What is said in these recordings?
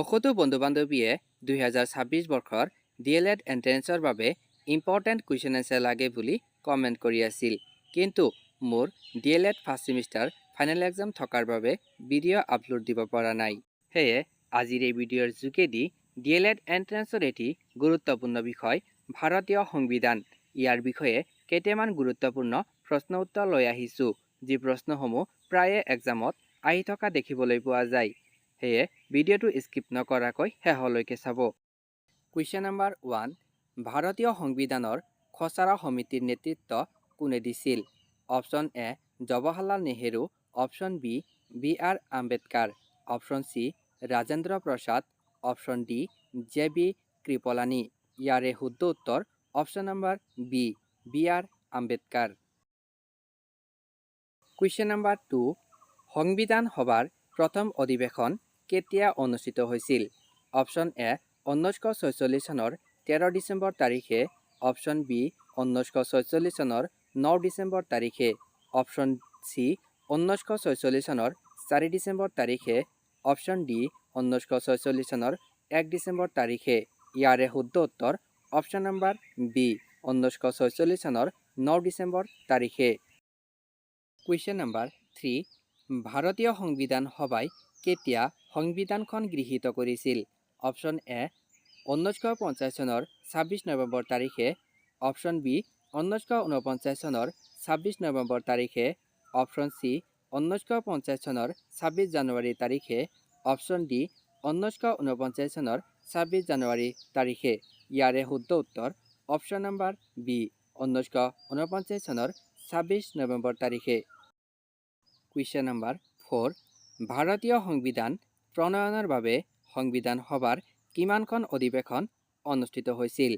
বহুতো বন্ধু বান্ধৱীয়ে 2026 বৰ্ষৰ ডিএলএড এণ্ট্ৰেঞ্চৰ বাবে ইম্পৰ্টেণ্ট কুৱেশ্যন এনচাৰ লাগে বুলি কমেণ্ট কৰি আছিল। কিন্তু মোৰ D El Ed first semester final exam থকাৰ বাবে ভিডিঅ' আপলোড দিব পৰা নাই। সেয়ে আজিৰ এই ভিডিঅ'ৰ যোগেদি ডিএলএড এণ্ট্ৰেঞ্চৰ এটি গুৰুত্বপূৰ্ণ বিষয় ভাৰতীয় সংবিধান, ইয়াৰ বিষয়ে কেইটামান গুৰুত্বপূৰ্ণ প্ৰশ্ন উত্তৰ লৈ আহিছোঁ, যি প্ৰশ্নসমূহ প্ৰায়ে এক্সামত আহি থকা দেখিবলৈ পোৱা যায়। সেয়ে ভিডিঅ'টো স্কিপ নকৰাকৈ শেষলৈকে চাব। কুৱেশ্যন নম্বৰ 1, ভাৰতীয় সংবিধানৰ খচৰা সমিতিৰ নেতৃত্ব কোনে দিছিল? Option A Jawaharlal Nehru, option B B R Ambedkar, option C Rajendra Prasad, option D J B Kripalani. ইয়াৰে শুদ্ধ উত্তৰ option number B, B R Ambedkar. Question number 2, সংবিধান সভাৰ প্ৰথম অধিৱেশন কেতিয়া অনুষ্ঠিত হৈছিল? অপশ্যন এ 1946 চনৰ 13 ডিচেম্বৰ তাৰিখে, অপশ্যন বি 1946 চনৰ 9 ডিচেম্বৰ তাৰিখে, অপশ্যন চি 1946 চনৰ 4 ডিচেম্বৰ তাৰিখে, অপশ্যন ডি 1946 চনৰ 1 ডিচেম্বৰ তাৰিখে। ইয়াৰে শুদ্ধ উত্তৰ অপশ্যন নম্বৰ বি, 1946 চনৰ 9 ডিচেম্বৰ তাৰিখে। কুৱেশ্যন নম্বৰ 3, ভাৰতীয় সংবিধান সভাই কেতিয়া সংবিধানখন গৃহীত কৰিছিল? অপশ্যন এ 1950 চনৰ 26 নৱেম্বৰ তাৰিখে, অপশ্যন বি 1949 চনৰ 26 নৱেম্বৰ তাৰিখে, অপশ্যন চি 1950 চনৰ 26 জানুৱাৰী তাৰিখে, অপশ্যন ডি 1949 চনৰ 26 জানুৱাৰী তাৰিখে। ইয়াৰে শুদ্ধ উত্তৰ অপশ্যন নম্বৰ বি, 1949 চনৰ 26 নৱেম্বৰ তাৰিখে। কুৱেশ্যন নম্বৰ 4, ভাৰতীয় সংবিধান প্ৰণয়নৰ বাবে সংবিধান সভাৰ কিমানখন অধিৱেশন অনুষ্ঠিত হৈছিল?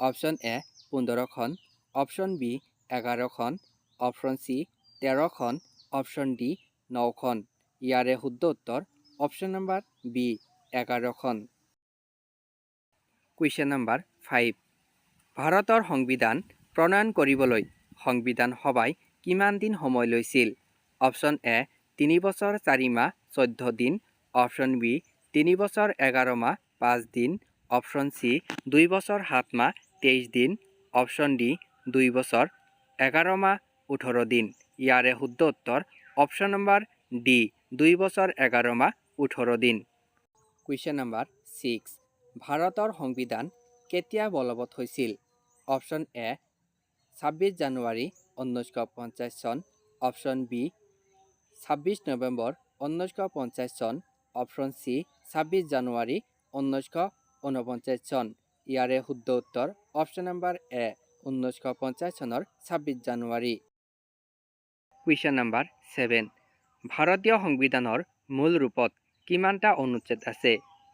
অপশ্যন এ 15খন, অপশ্যন বি 11খন, অপশ্যন চি 13খন, অপশ্যন ডি নখন। ইয়াৰে শুদ্ধ উত্তৰ অপশ্যন নম্বৰ বি, 11খন। কুৱেশ্যন নম্বৰ 5, ভাৰতৰ সংবিধান প্ৰণয়ন কৰিবলৈ সংবিধান সভাই কিমান দিন সময় লৈছিল? অপশ্যন এ 3 বছৰ 4 মাহ 14 দিন, অপশ্যন বি 3 বছৰ 11 মাহ 5 দিন, অপশ্যন চি 2 বছৰ 7 মাহ 23 দিন, অপশ্যন ডি 2 বছৰ 11 মাহ 18 দিন। ইয়াৰে শুদ্ধ উত্তৰ অপশ্যন নম্বৰ ডি, 2 বছৰ 11 মাহ 18 দিন। কুৱেশ্যন নম্বৰ 6, ভাৰতৰ সংবিধান কেতিয়া বলবৎ হৈছিল? অপশ্যন এ 26 জানুৱাৰী 1950 চন, অপশ্যন বি 26 নৱেম্বৰ 1950 চন, অপশ্যন চি 26 জানুৱাৰী 1949 চন। ইয়াৰে শুদ্ধ উত্তৰ অপশ্যন নম্বৰ এ, 1950 চনৰ 26 জানুৱাৰী। কুৱেশ্যন নম্বৰ 7, ভাৰতীয় সংবিধানৰ মূল ৰূপত কিমানটা অনুচ্ছেদ আছে?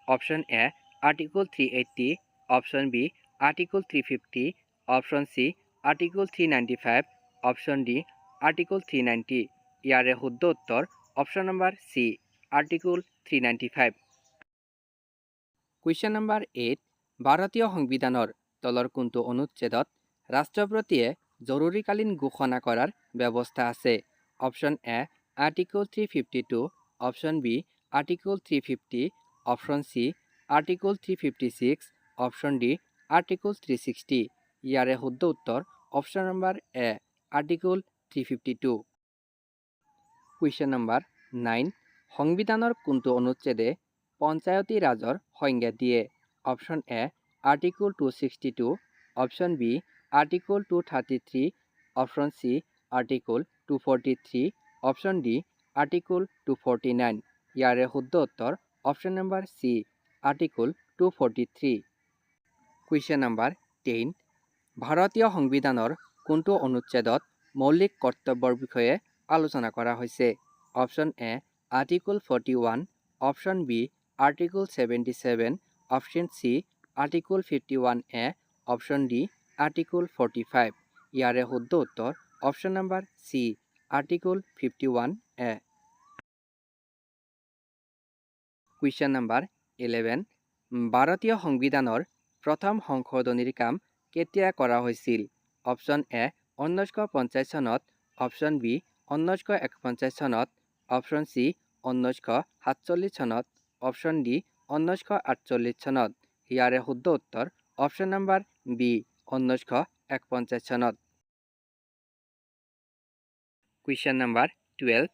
Option A Article 380, option B Article 350, option C Article 395, option D Article 390। ইয়াৰে শুদ্ধ উত্তৰ option number C, Article 395। Question number 8, ভাৰতীয় সংবিধানৰ তলৰ কোনটো অনুচ্ছেদত ৰাষ্ট্ৰপতিয়ে জৰুৰীকালীন ঘোষণা কৰাৰ ব্যৱস্থা আছে? Option A Article 352, option B Article 350, option C Article 356, option D Article 360। ইয়াৰে শুদ্ধ উত্তৰ option number A, Article 352। Question number 9, সংবিধানৰ কোনটো অনুচ্ছেদে পঞ্চায়তী ৰাজৰ সংজ্ঞা দিয়ে? Option A Article 262, option B Article 233, option C Article 243, option D Article 249। ইয়াৰে শুদ্ধ উত্তৰ option number C, Article 243। Question number 10, ভাৰতীয় সংবিধানৰ কোনটো অনুচ্ছেদত মৌলিক কৰ্তব্যৰ বিষয়ে আলোচনা কৰা হৈছে? Option A Article 41, option B Article 77, option C Article 51A, option D Article 45। ইয়াৰে শুদ্ধ উত্তৰ option number C, Article 51A। Question number 11, ভাৰতীয় সংবিধানৰ প্ৰথম সংশোধনীৰ কাম কেতিয়া কৰা হৈছিল? অপশ্যন এ 1950 চনত, অপশ্যন বি 1951 চনত, অপশ্যন চি 1947 চনত, অপশ্যন ডি 1948 চনত। ইয়াৰে শুদ্ধ উত্তৰ অপশ্যন নম্বৰ বি, 1951 চনত। কুৱেশ্যন নম্বৰ 12,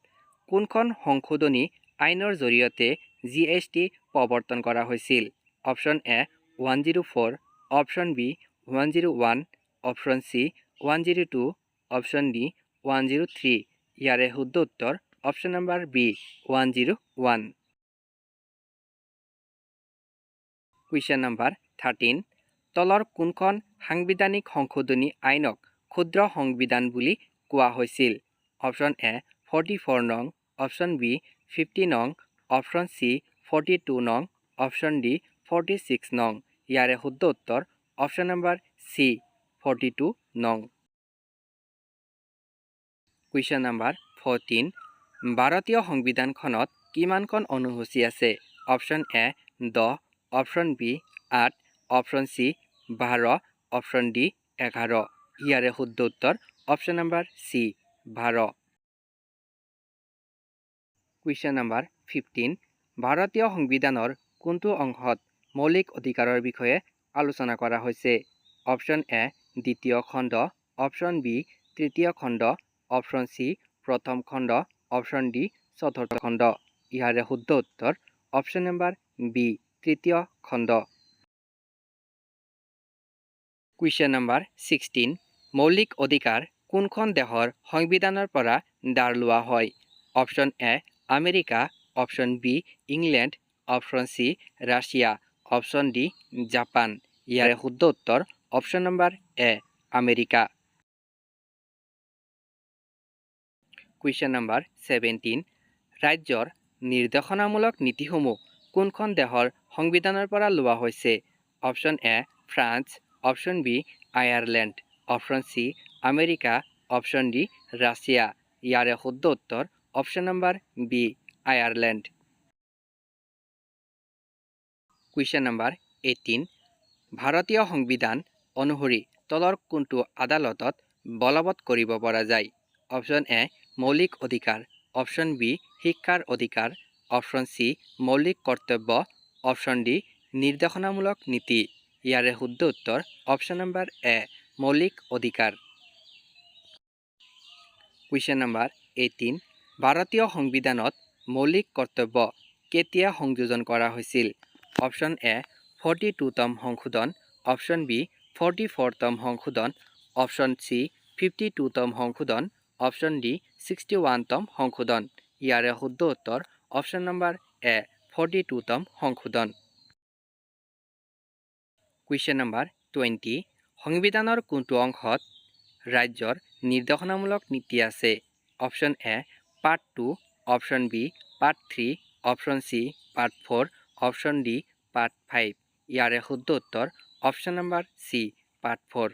কোনখন সংশোধনী আইনৰ জৰিয়তে জিএছটি প্ৰৱৰ্তন কৰা হৈছিল? Option A, 104, option B, 101, option C, 102, option D, 103। ইয়াৰে শুদ্ধ উত্তৰ option number B, 101। Question number 13, তলৰ কোনখন সাংবিধানিক সংশোধনী আইনক ক্ষুদ্ৰ সংবিধান বুলি কোৱা হৈছিল? অপশ্যন এ, 44 নং, অপশ্যন বি, 50 নং, অপশ্যন চি, 42 নং, অপশ্যন ডি, 46 নং। ইয়াৰে শুদ্ধ উত্তৰ অপশ্যন নম্বৰ চি, 42 নং। কুৱেশ্যন নম্বৰ 14, ভাৰতীয় সংবিধানখনত কিমানখন অনুসূচী আছে? Option A, 10, option B, 8, option C, 12, option D, 11। ইয়াৰে শুদ্ধ উত্তৰ option number C, 12। Question number 15, ভাৰতীয় সংবিধানৰ কোনটো অংশত মৌলিক অধিকাৰৰ বিষয়ে আলোচনা কৰা হৈছে? অপশ্যন এ, দ্বিতীয় খণ্ড, অপশ্যন বি, তৃতীয় খণ্ড, অপশ্যন চি, প্ৰথম খণ্ড, অপশ্যন ডি, চতুৰ্থ খণ্ড। ইয়াৰে শুদ্ধ উত্তৰ অপশ্যন নম্বৰ বি, তৃতীয় খণ্ড। কুৱেশ্যন নম্বৰ 16, মৌলিক অধিকাৰ কোনখন দেশৰ সংবিধানৰ পৰা ধাৰ লোৱা হয়? Option A, America, option B, England, option C, Russia, option D, Japan. ইয়াৰে শুদ্ধ উত্তৰ option number A, America. Question number 17, ৰাজ্যৰ নিৰ্দেশনামূলক নীতিসমূহ কোনখন দেশৰ সংবিধানৰ পৰা লোৱা হৈছে? Option A, France, option B, Ireland, option C, America, option D, Russia. ইয়াৰে শুদ্ধ উত্তৰ option number B, Ireland. Question number 18, ভাৰতীয় সংবিধান অনুসৰি তলৰ কোনটো আদালতত বলবৎ কৰিব পৰা যায়? অপশ্যন এ, মৌলিক অধিকাৰ, অপশ্যন বি, শিক্ষাৰ অধিকাৰ, অপশ্যন চি, মৌলিক কৰ্তব্য, অপশ্যন ডি, নিৰ্দেশনামূলক নীতি। ইয়াৰে শুদ্ধ উত্তৰ অপশ্যন নম্বৰ এ, মৌলিক অধিকাৰ। কুৱেশ্যন নম্বৰ 18, ভাৰতীয় সংবিধানত মৌলিক কৰ্তব্য কেতিয়া সংযোজন কৰা হৈছিল? অপশ্যন এ, 42তম সংশোধন, অপশ্যন বি, 44তম সংশোধন, অপশ্যন চি, 52তম সংশোধন, অপশ্যন ডি, 61তম সংশোধন। ইয়াৰে শুদ্ধ উত্তৰ অপশ্যন নম্বৰ এ, 42তম সংশোধন। কুৱেশ্যন নম্বৰ 20, সংবিধানৰ কোনটো অংশত ৰাজ্যৰ নিৰ্দেশনামূলক নীতি আছে? Option A, part 2, option B, part 3, option C, part 4, option D, part 5। ইয়াৰে শুদ্ধ উত্তৰ option number C, part 4।